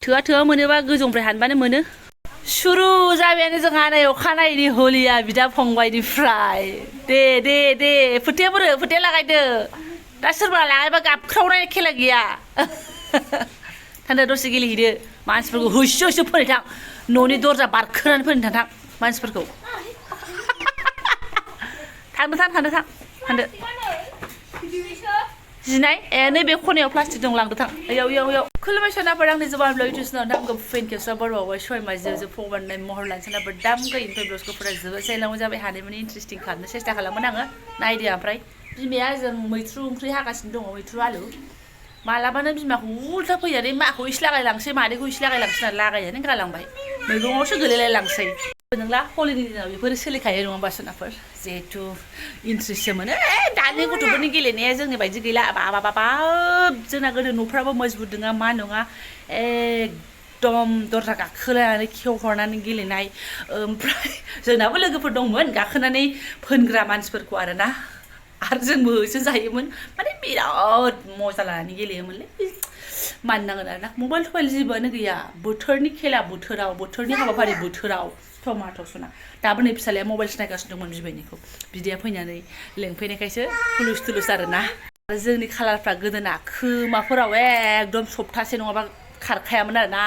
थोआ मोनोबा गोजौनिफ्राय हानबानो मोनो शुरु जाबायानो जोंहा नै अखानायैनि हलिया बिदा फंबायनिफ्राय दे फोथाया बोरो फोथाया लागायदो दा सोरबा लागायबा गाबख्रावनाय खेला गैया थांदो दसे गेलेहैदो मानसिफोरखौ होसो होसो फोनो थां न'नि दरजा बारखोनानै फोनो थां मानसिफोरखौ थांदो जिनाय नैबे खनायाव प्लास्टिक दं लांदो थां याव खुलुमबाय सनाफोर आंनि जबानब्लग इउटुब चेनेलाव दामखौ फेन खेबसा बरबावबाय सय माइजो फंबारनाय महर लानो सनाफोर दामखौ इनफाय ब्लग्सफोरा जोबोद साइलाव जाबाय हानायमानि इन्टारेस्टिं खालामनो सेस्था खालामोन आङो नायदो ओमफ्राय बिमाया जों मैथ्रु ओंख्रि हागासिनो दङ मैथ्रु आलु मालाबानो बिमाखौ उल्था फैनानै माखौ इसे लागायलांसै मादैखौ इसे लागायलांसै होनना लागायनानै गालांबाय मैगङावसो गोलैलायलांसै नोंला हलिनि दिनाव बेफोरो सोलिखायो नङा होमबा सोनाफोर जिहेथु इन्ट्रेस्टसो मोनो दानि गथ'फोरनि गेलेनाया जोंनि बायदि गैला बाबा जोंना गोदो न'फ्राबो मजबुत नङा मा नङा एकदम दरजा गाखोलायनानै खेवहरनानै गेलेनाय ओमफ्राय जोंनाबो लोगोफोर दंमोन गाखोनानै फोनग्रा मानसिफोरखौ आरोना आरो जोंबो होसो जायोमोन माने बिराद मजा लानानै गेलेयोमोनलै मानिनांगोन आरोना मबाइल थबाइल जेबोआनो गैया बोथोरनि खेला बोथोरनि हाबाफारि बोथोराव टमाट'सना दाबो नै फिसालाया मबाइलसो नायगासिनो दंमोन बिबायनिखौ बिदाया फैनानै लेंफैनायखायसो हुलुस थुलुस आरोना आरो जोंनि कालारफ्रा गोदोना खोमाफोराव एकदम सप्तासे नङाबा खारखायामोन आरोना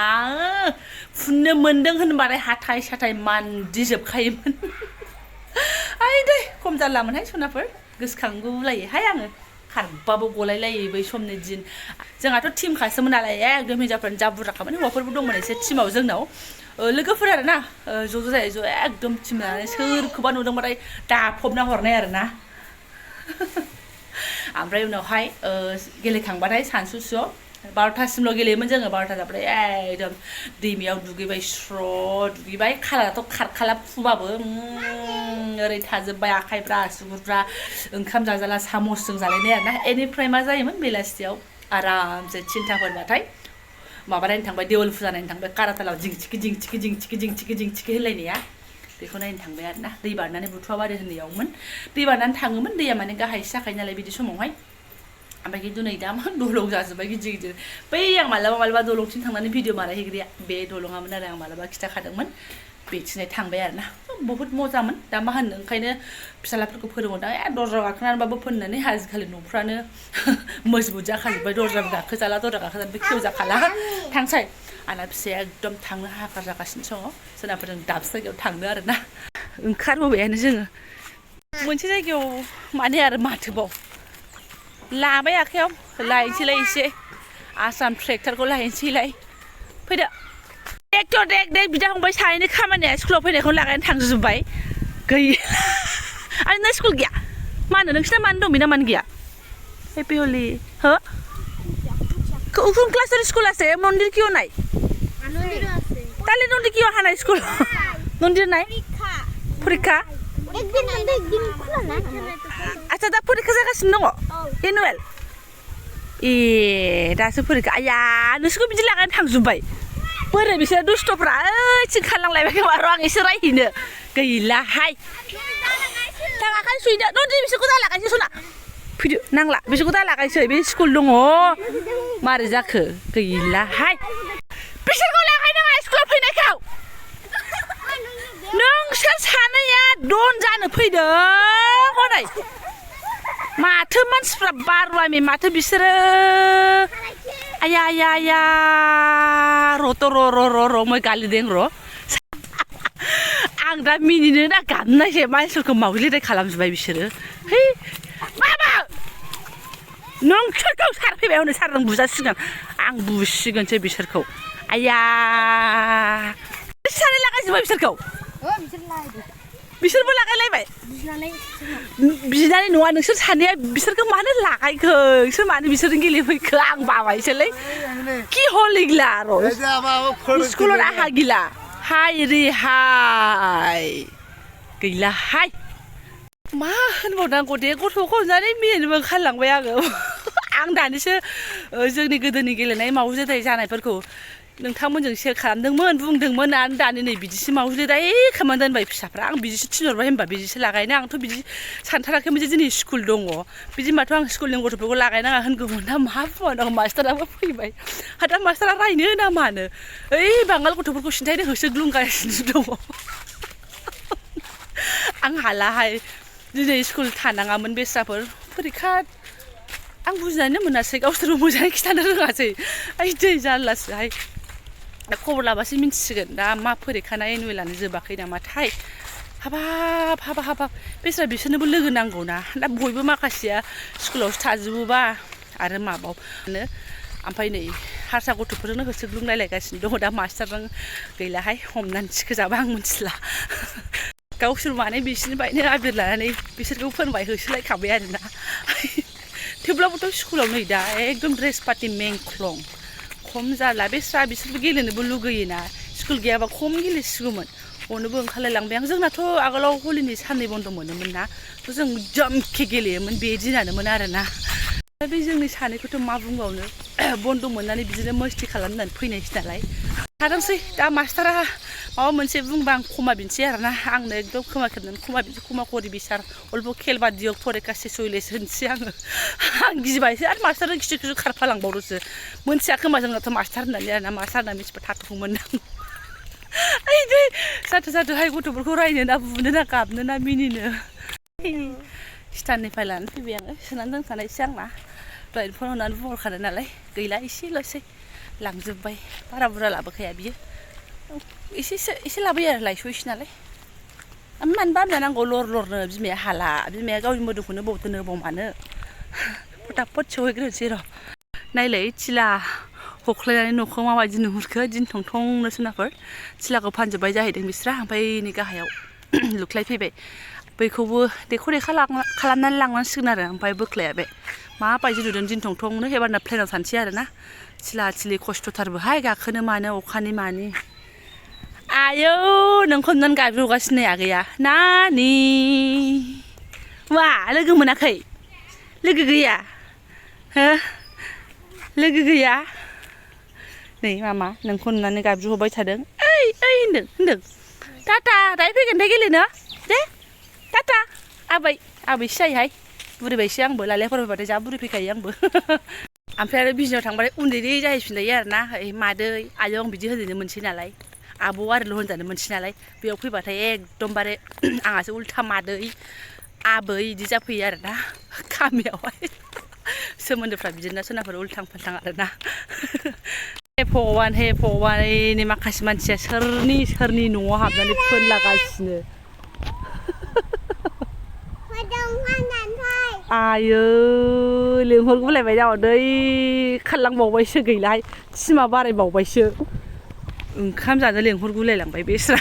फुननो मोन्दों होनबाथाय हाथाय साथाय मानदिजोबखायोमोन आइ दे खम जारलामोनहाय सनाफोर गोसोखांगौलायोहाय आङो खारबाबो गलायलायो बै समनि दिन जोंहाथ' टिमखासोमोन नालाय एकदम हिनजावफ्रानो जा बुरजाखामोन हौवाफोरबो दंमोन एसे टिमाव जोंनाव लोगोफोर आरोना ज' जायो ज' एकदम टिम लानानै सोरखौबा नुदोंबाथाय दाफबना हरनाय आरोना ओमफ्राय उनावहाय गेलेखांबाथाय सानसुसुआव 12थासिमल' गेलेयोमोन जोङो 12था जाबाथाय एकदम दैमायाव दुगैबाय स्र' दुगैबाय कालाराथ' खारखाला फुबाबो ओरै थाजोब्बाय आखाइफ्रा आसुगुरफ्रा ओंखाम जाजाला सामसजों जालायनाय आरोना बेनिफ्राय मा जायोमोन बेलासियाव आरामसे थिनथाफोरबाथाय माबा नायनो थांबाय देवल फुजा नायनो थांबाय कारातालाव जिंथिखि होनलायनाया बेखौ नायनो थांबाय आरोना दै बारनानै बुथुवाबारि होननायावमोन दै बारनानै थाङोमोन दैया माने गाहायसो जाखायो नालाय बिदि समावहाय ओमफ्राय खिन्थु नै दा मा दलं जाजोब्बाय गिदिर बै आं मालाबा दलंथिं थांनानै भिडिअ बानायहैग्राया बे दलङामोन आरो आं मालाबा खिथाखादोंमोन बेथिंजाय थांबाय आरोना बहुत मोजांमोन दा मा होनो ओंखायनो फिसालाफोरखौ फोरोंहरदों दरजा गाखोनानैबाबो फोननानै आजिखालि न'फ्रानो मजबुत जाखाजोब्बाय दरजाबो गाखोजाला दरजा गाखोजानोबो खेवजाखाला थांसै आंना फिसाया एकदम थांनो हाखार जागासिनो दङ सोरनाफोरजों दाबसे जायगायाव थांनो आरोना ओंखारबोबायानो जोङो मोनसे जायगायाव माने आरो माथोबाव लाबाय आखायाव लायनोसैलाय एसे आसाम ट्रेक्टरखौ लायनोसैलाय फैदो ट्रेक्टर देक बिदा फंबाय सानैनि खामानिया स्कुलाव फैनायखौ लागायनानै थांजोब्बाय गैया आरो नों स्कुल गैया मा होनो नोंसिना मानो दं बिना मानो गैया हेपि हलि हो কোন ক্লাসের স্কুল আছে মন্দির কিও নাই তাহলে নন্দী কিও আহা নাই স্কুল মন্দির নাই পরীক্ষা একদিন খোলা না আচ্ছা दा পরীক্ষা जागासिनो दङ एनुवेल ए दासो परीक्षा आया नोंसोरखौ बिदि लागायनानै थांजोब्बाय बोरै बिसोर दुस्थ'फ्रा ओइथिं खारलांलायबाय मारो आं एसे रायहैनो गैलाहाय थाङाखै सुइदा नन्दि बिसोरखौ दा लागायसै सना फैदो नांला बिसोरखौ दा लागायसै बे स्कुल दङ मारै जाखो गैलाहाय बिसोरखौ लागायनाङा स्कुलाव फैनायखौ नोंसोर सानैया दन जानो फैदों हनै माथो मानसिफ्रा बारुवामि माथो बिसोरो आया र'थ' र' मै गालिदों र' आं दा मिनिनो ना गाबनायसै मानसिफोरखौ मावज्लिदाय खालामजोब्बाय बिसोरो है माबा नोंसोरखौ सारफैबाय हनै सारजों बुजासिगोन आं बुसिगोनसो बिसोरखौ आया सारै लागायजोब्बाय बिसोरखौ बिसोरबो लागायलायबाय बिनानै नङा नोंसोर सानैया बिसोरखौ मानो लागायखो नोंसोर मानो बिसोरजों गेलेफैखो आं बाबायसोलै कि हलि गिला र' स्कुलाव आहा गिला हाय रे हाय गैलाहाय मा होनबावनांगौ दे गथ'खौ हमनानै मिनिनोबो ओंखारलांबाय आङो आं दानिसो जोंनि गोदोनि गेलेनाय मावजि दाय जानायफोरखौ नोंथांमोनजों शेयार खालामदोंमोन बुंदोंमोन आरो दानि नै बिदिसो मावजों दाय खालामना दोनबाय फिसाफ्रा आं बिदिसो थिनहरबाय होनबा बिदिसो लागायनो आंथ' बिदि सानथाराखैमोन जे दिनै स्कुल दङ बिदिबाथ' आं स्कुलनि गथ'फोरखौ लागायनाङा होनगौमोन ना मा बुंनांगौ मास्टाराबो फैबाय दा मास्टारा रायनो ना मानो ओइ बांगाल गथ'फोरखौ सिन्थायनो होसोग्लुंगासिनो दङ आं हालाहाय दिनै स्कुल थानाङामोन बेस्राफोर फरिखा आं बुजिनानै मोनासै गावसोरबो मोजाङै खिथानो रोङासै ओइ दै जारलासोहाय दा खबर लाबासो मिन्थिसिगोन दा मा फरिखाना एनुवेलानो जोबाखै नामाथाय हाबाब बेस्रा बिसोरनोबो लोगो नांगौना दा बयबो माखासेया स्कुलावसो थाजोबोबा आरो माबावनो ओमफ्राय नै हारसा गथ'फोरजोंनो होसोग्लुंलायलायगासिनो दङ दा मास्टारजों गैलाहाय हमनानै थिखोजाबा आं मिथिला गावसोर माने बिसोरनि बायनो आबिर लानानै बिसोरखौ फोरोंबाय होसोलायखाबाय आरोना थेवब्लाबोथ' स्कुलाव नै दा एकदम ड्रेस पार्टि मेंख्लं खम जाला बेस्रा बिसोरबो गेलेनोबो लुगैयोना स्कुल गैयाबा खम गेलेसिगौमोन गनोबो ओंखारलायलांबाय आं जोंनाथ' आगोलाव हलिनि साननै बन्द मोनोमोन ना थ' जों जामखे गेलेयोमोन बे दिनानोमोन आरोना दा बे जोंनि सानैखौथ' मा बुंबावनो बन्द मोननानै बिदिनो मस्ति खालामनानै फैनायसै नालाय थादोंसै दा मास्टारा माबा मोनसे बुंबा आं खमा बिनसै आरोना आंनो एकदम खोमा खेबनानै खमा करि बिसार अल्प खेलबा दियक फरेखा सेसयलेस होनसै आङो आं गिबायसो आरो मास्टारजों खिसु खारफालांबावदोंसो मोनथिया खोमा जोंनाथ' मास्टार होननानै आरोना मास्टार होनना मिथिबा थाथ'गौमोन आं ओइ दै जाथोहाय गथ'फोरखौ रायनो ना बुनो ना गाबनो ना मिनिनो स्टारनिफ्राय लानानै फैबाय आङो सोनानै दोनखानायसै आंना दहायनो फन हरनानै बुंहरखानाय नालाय गैला एसेल'सै लांजोब्बाय बारा बुरजा लाबोखाया बियो एसे लाबोयो आरो लायस'यसै नालाय मानो बामना नांगौ लरनो बिमाया हाला बिमाया गावनि मोदोमखौनो बाव दोनो बाव मानो फटाफट सहैग्रोनोसै र' नायलाय थिला हख्लायनानै न'खौ माबायदि नुहुरखो दिन थंथंनो सोनाफोर थिलाखौ फानजोब्बाय जाहैदों बिस्रा ओमफ्राय नै गाहायाव लुख्लायफैबाय बैखौबो देखर देखा खालामनानै लांनांसिगोन आरो ओमफ्राय बोख्लाया बे माबायदि नुदों दिन थंथंनो एबारना प्लेनाव थानोसै आरोना थिला थिलि खस्थ'थारबोहाय गाखोनो मानो अखानि मानि आयौ नोंखौ नुनानै गाबज्रिहरगासिनो नै आगैया नानि वा लोगो मोनाखै लोगो गैया हो लोगो गैया नै मामा नोंखौ नुनानै गाबज्रिहरबाय थादों ओइ होनदों टाटा दायो फैगोन दे गेलेनो दे टाटा आबैसो जायोहाय बुरिबायसो आंबो लालियाफोर फैबाथाय जा बुरि फैखायो आंबो ओमफ्राय आरो बिजनियाव थांबाथाय उन्दै जाहैफिनलायो आरोना मादै आयौ आं बिदि होननो मोनसै नालाय आब' आरोल' होनजानो मोनसै नालाय बेयाव फैबाथाय एकदमबारे आंहासो उल्था मादै आबै बिदि जाफैयो आरोना गामियावहाय सोमोन्दोफ्रा बिदिनो सोरनाफोर उल्थां फाल्थां आरोना हे भगबान नै माखासे मानसिया सोरनि न'आव हाबनानै फोनलागासिनो आयो लेंहरगुलायबाय दै खारलांबावबायसो गैलाहाय सिमा बारायबावबायसो ओंखाम जानो लेंहरगुलायलांबाय बेस्रा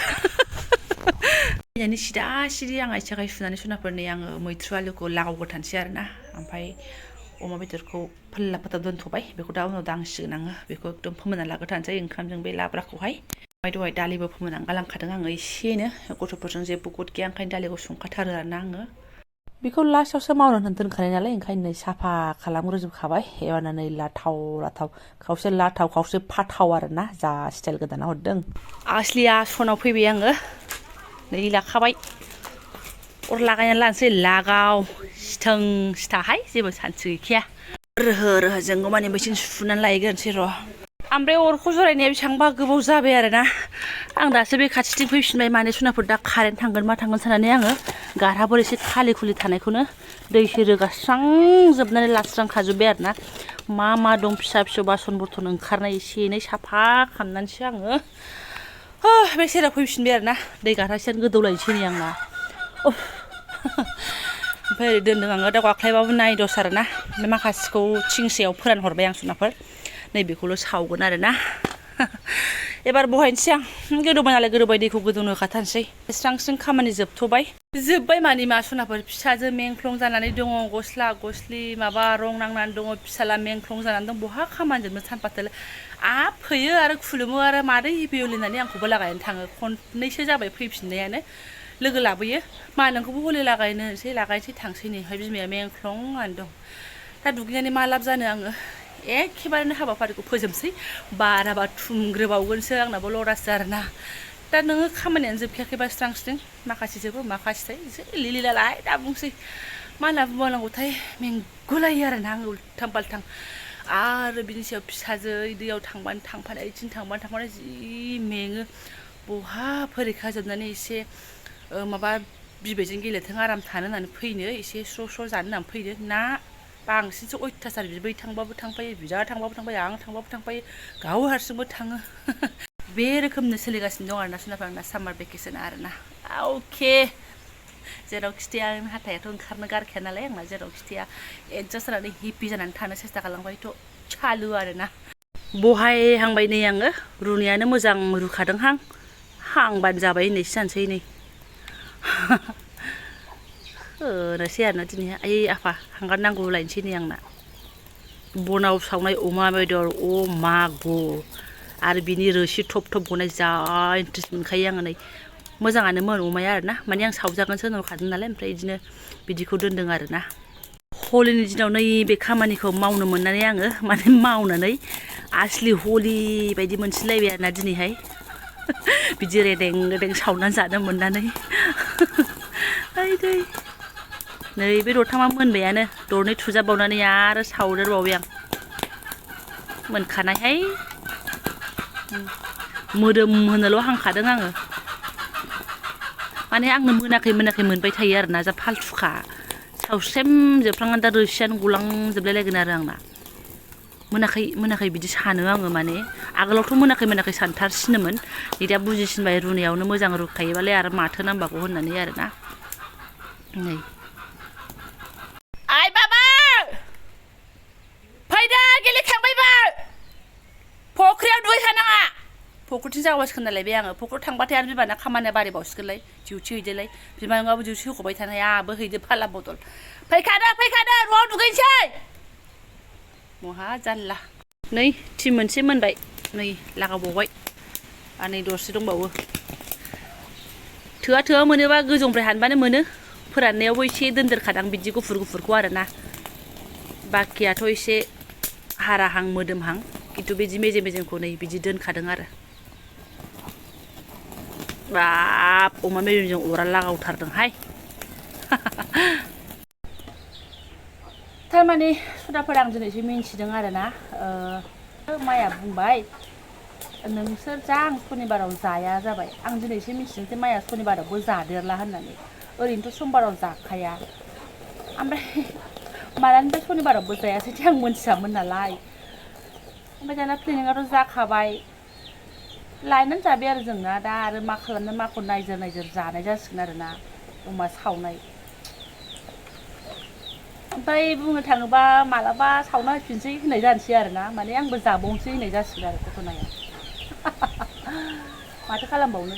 फैनानै सिदा सिदि आं आथिं आखाइ सुनानै सनाफोरनि आङो मैथ्रु आलुखौ लागावगोरथानसै आरोना ओमफ्राय अमा बेदरखौ फोल्ला फोथाब दोनथ'बाय बेखौ दा उनाव दांसिगोन आङो बेखौ एकदम फोमोनना लाग्रोथारनोसै ओंखामजों बे लाब्राखौहाय ओमफ्राय दहाय दालिबो फोमोननानै गालांखादों आङो एसेनो गथ'फोरजों जेबो गद गैया ओंखायनो दालिखौ संखाथारो आरोना आङो बेखौ लास्टावसो मावनो होननानै दोनखानाय नालाय ओंखायनो नै साफा खालामग्रोजोबखाबाय एबारना नै लाथाव खावसे लाथाव खावसे फाथाव आरोना जा स्टाइल गोदाना हरदों आसलिया सनाव फैबाय आङो नै लाखाबाय अर लागायनानै लानोसै लागाव सिथों सिथाहाय जेबो सानसे गैखाया रोहो जोंगौ माने बैसिन सुनानै लायग्रोनोसै र' ओमफ्राय अरखौ जरायनाया बेसेबांबा गोबाव जाबाय आरोना आं दासो बे खाथिथिं फैफिनबाय माने सनाफोर दा कारेन्ट थांगोन मा थांगोन साननानै आङो गारहाफोर एसे खालि खुलि थानायखौनो दैसो रोगास्रांजोबनानै लास्रांखाजोब्बाय आरोना मा दं फिसा बासन बरथन ओंखारनाय एसे एनै साफा खालामनानैसो आङो बे सेराव फैफिनबाय आरोना दै गारहासेयानो गोदौलायनोसै नै आंना ओमफ्राय ओरै दोन्दों आङो दा गाख्लायबाबो नायदस आरोना बे माखासेखौ थिंसेयाव फोरानहरबाय आं सनाफोर नैबेखौल' सावगोन आरोना एबार बहायनोसै आं गोदौबाय नालाय गोदौबाय दैखौ गोदौनो होखाथारनोसै स्रां खामानि जोब्बाय मानि मा सनाफोर फिसाजो मेंख्लं जानानै दङ गस्ला गस्लि माबा रं नांनानै दङ फिसाला मेंख्लं जानानै दं बहा खामानि जोबनो सानफाथोलो फैयो आरो खुलुमो आरो मादै बिय'ल होननानै आंखौबो लागायनो थाङो खननैसो जाबाय फैफिननायानो लोगो लाबोयो मा नोंखौबो हलि लागायनोसै थांसै नै ओमफ्राय बिमाया मेंख्लंआनो दं दा दुगैनानै मा लाब जानो आङो एखेबारे हाबाफारिखौ फोजोबसै बाराबा थुमग्रोबावगोनसो आंनाबो लरासो आरोना दा नोङो खामानियानो जोबखायाखैबा स्रां स्रिं माखासे जोबो माखासे थायो जै लिलिलालाय दा बुंसै मा होनना बुंबावनांगौथाय मेंगुलायो आरोना आङो उल्थां फाल्थां आरो बिनि सायाव फिसाजो दैयाव थांबानो थांफानाय इथिं थांबानो थांफानाय जि मेङो बहा फरिखा जोबनानै एसे माबा बिबैजों गेलेथों आराम थानो होननानै फैनो एसे स्र' जानो होननानै फैनो ना बांसिनसो अयथासार बिबै थांबाबो थांफायो बिदा थांबाबो थांफायो आं थांबाबो थांफायो गाव हारसिंबो थाङो बे रोखोमनो सोलिगासिनो दं आरोना सोनाफा आंना सामार भेकेसना आरोना अके जेरावखि थाया हाथायाथ' ओंखारनो गारखाया नालाय आंना जेरावखि थाया एडजास्ट जानानै हेपि जानानै थानो सेस्था खालामबायथ' चालु आरोना बहायहांबाय नै आङो रुनायानो मोजां रुखादोंहां हांबानो जाबाय होननायसो जानोसै नै होनोसै आरोना दिनै आइ आफा हांगार नांगौ लायनोसै नै आंना बनाव सावनाय अमा बेदर अ मागु आरो बिनि रोसि थब गनाय जा इन्ट्रेस्ट मोनखायो आङो नै मोजाङानोमोन अमाया आरोना माने आं सावजागोनसो होनहरखादों नालाय ओमफ्राय बिदिनो बिदिखौ दोनदों आरोना हलिनि दिनाव नैबे खामानिखौ मावनो मोननानै आङो माने मावनानै आसलि हलि बायदि मोनसिनलायबाय आरोना दिनैहाय बिदि रेदें सावनानै जानो मोननानै दै नै बे दरथामा मोनबायानो दरनै थुजाबावनानै आरो सावदेरबावबाय आं मोनखानायहाय मोदोम होनोल' हांखादों आङो माने आंनो मोनाखै मोनबाय थायो आरोना जा फालथुखा सावस्रेमजोबफ्रांनानै दा रोसियानो गलांजोबलायलायगोन आरो आंना मोनाखै बिदि सानो आङो माने आगोलावथ' मोनाखै सानथारसिनोमोन नै दा बुजिसिनबाय रुनायावनो मोजां रुखायोबालाय आरो माथो नांबावगौ होननानै आरोना नै आइ बाबा फैदो गेलेखांबायबा फख्रियाव दुगैखानाङा फख्रिथिं जावगासिगोन नालाय आङो फख्रियाव थांबाथाय आरो बिमाना खामानिया बारायबावसिगोनलाय डिउटि हैदोलाय बिमानाबो डिउटि होख'बाय थानाय आंहाबो हैदो फाला बदल फैखादो न'आव दुगैनोसै महा जारला नै टिम मोनसे मोनबाय नै लागावबावबाय आरो नै दरसे दंबावो थोआ मोनोबा गोजौनिफ्राय हानबानो मोनो फोराननायावबो एसे दोनदेरखादां बिदि गुफुरखौ आरोना बाखियाथ' एसे हाराहां मोदोमहां खिन्थु बिदि मेजेमखौ नै बिदि दोनखादों आरो बाब अमा मेजेमजों अरा लागावथारदोंहाय थारमाने सुदाफोर आं दिनैसो मिन्थिदों आरोना माया बुंबाय नोंसोर जा आं सनिबाराव जाया जाबाय आं दिनैसो मिन्थिदों जे माया सनिबारावबो जादेरला होननानै ओरैनोथ' समबाराव जाखाया ओमफ्राय मालानिफ्राय सनिबारावबो जायासै आं मोनथियामोन नालाय ओमफ्राय दाना प्लेनिंआथ' जाखाबाय लायनानै जाबाय आरो जोंना दा आरो मा खालामनो माखौ नायजोर जानाय जासिगोन आरोना अमा सावनाय ओमफ्राय बुंनो थाङोबा मालाबा सावना होफिनसै होननाय जानोसै आरोना माने आंबो जाबावनोसै होननाय जासिगोन आरो घटनाया माथो खालामबावनो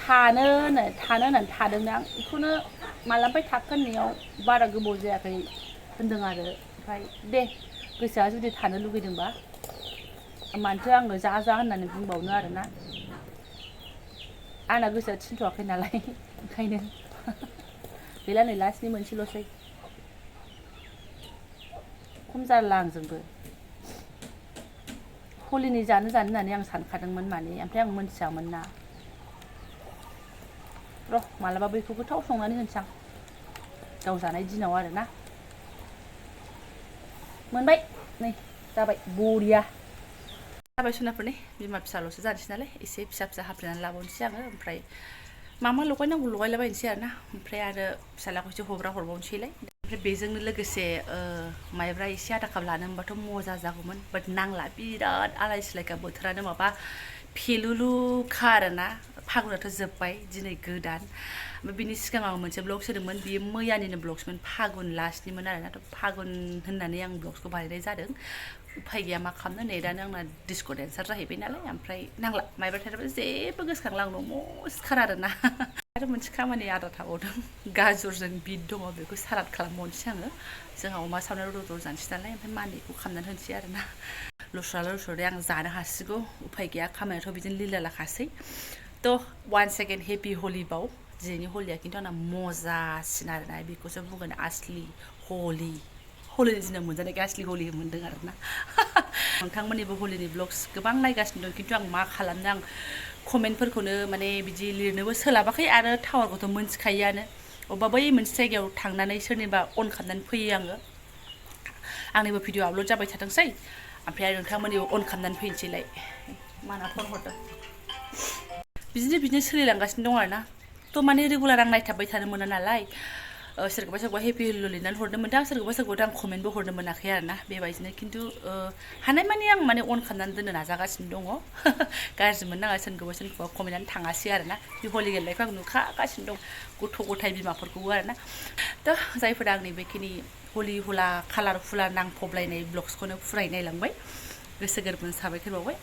थानो होननानै थादोंना आं बेखौनो मालानिफ्राय थाखो होननायाव बारा गोबाव जायाखै होनदों आरो ओमफ्राय दे गोसोआ जुदि थानो लुगैदोंबा मानोथो आङो जा होननानै बुंबावनो आरोना आंना गोसोआ थिनथ'वाखै नालाय ओंखायनो गैला नै लास्टनि मोनसेल'सै खम जारला आंजोंबो हलिनि जानो होननानै आं सानखादोंमोन माने ओमफ्राय आं मोनथियामोन ना र' मालाबा बैखौ गोथाव संनानै होनोसै आं गाव जानाय दिनाव आरोना मोनबाय नै जाबाय बरिया जाबाय सुनाफोरनि बिमा फिसाल'सो जानोसै नालाय एसे फिसा हाफ्लेनानै लाबावनोसै आङो ओमफ्राय मा लगायनांगौ लगायलाबायनोसै आरोना ओमफ्राय आरो फिसालाखौ एसे हरबावनोसैलाय ओमफ्राय बेजोंनो लोगोसे माइब्रा एसे आधा काप लानो मोनबाथ' मजा जागौमोन बाट नांला बिराद आलाय सिलायखा बोथोरानो माबा फेलुलुखा आरोना फागुनाथ' जोब्बाय दिनै गोदान ओमफ्राय बिनि सिगाङाव मोनसे ब्लग सोदोंमोन बियो मैयानिनो ब्लगसमोन फागुन लास्टनिमोन आरोना फागुन होननानै आं ब्लग्सखौ बानायनाय जादों उफाय गैया मा खालामनो नै दानो आंना डिस्क' डेन्सार जाहैबाय नालाय ओमफ्राय नांला माइब्रा थाइब्रा जेबो गोसोखांला आंनाव मस्टखार आरोना आरो मोनसे खामानि आद्रा थाबावदों गाजरजों बिट दङ बेखौ सालाद खालामबावनोसै आङो जोंहा अमा सावनाय रद' जानोसै नालाय ओमफ्राय मानिखौ खालामनानै होनोसै आरोना लुस्रादे आं जानो हासिगौ उफाय गैया खामानियाथ' बिदिनो लिलालाखासै थ' वान सेकेन्ड हेपि हलि बाव दिनैनि हलिया खिन्थु आंना मजासिन आरोना बेखौसो बुंगोन आसलि हलि हलिनि दिनाव मोनजानायखाय असलि हलि मोनदों आरोना नोंथांमोननिबो हलिनि ब्लग्स गोबां नायगासिनो दं खिन्थु आं मा खालामनो आं कमेन्टफोरखौनो माने बिदि लिरनोबो सोलाबाखै आरो टावारखौथ' मोनथिखायोआनो अबेबा बै मोनसे जायगायाव थांनानै सोरनिबा अन खालामनानै फैयो आङो आंनिबो भिडिअ आपल'ड जाबाय थाथोंसै ओमफ्राय आरो नोंथांमोननिबो अन खालामनानै फैनोसैलाय माना फन हरदों बिदिनो सोलिलांगासिनो दं आरोना थ' माने रेगुलार आं नायथाबबाय थानो मोना नालाय सोरखौबा हेपि हेल' लिरनानै हरनो मोनदों सोरखौबा आं कमेन्टबो हरनो मोनाखै आरोना बेबायदिनो खिन्थु हानायमानि आं माने अन खालामनानै दोननो नाजागासिनो दङ गाज्रि मोननाङा सोरखौबा कमेन्टआनो थाङासै आरोना बे हलि गेलेनायखौ आं नुखागासिनो दं गथ' गथाय बिमाफोरखौबो आरोना थ' जायफोरा आंनि बेखिनि हलि हला कालारफुला नांफबलायनाय ब्लग्सखौनो फुरायै नायलांबाय गोसो गोरबोनि साबायखर बावबाय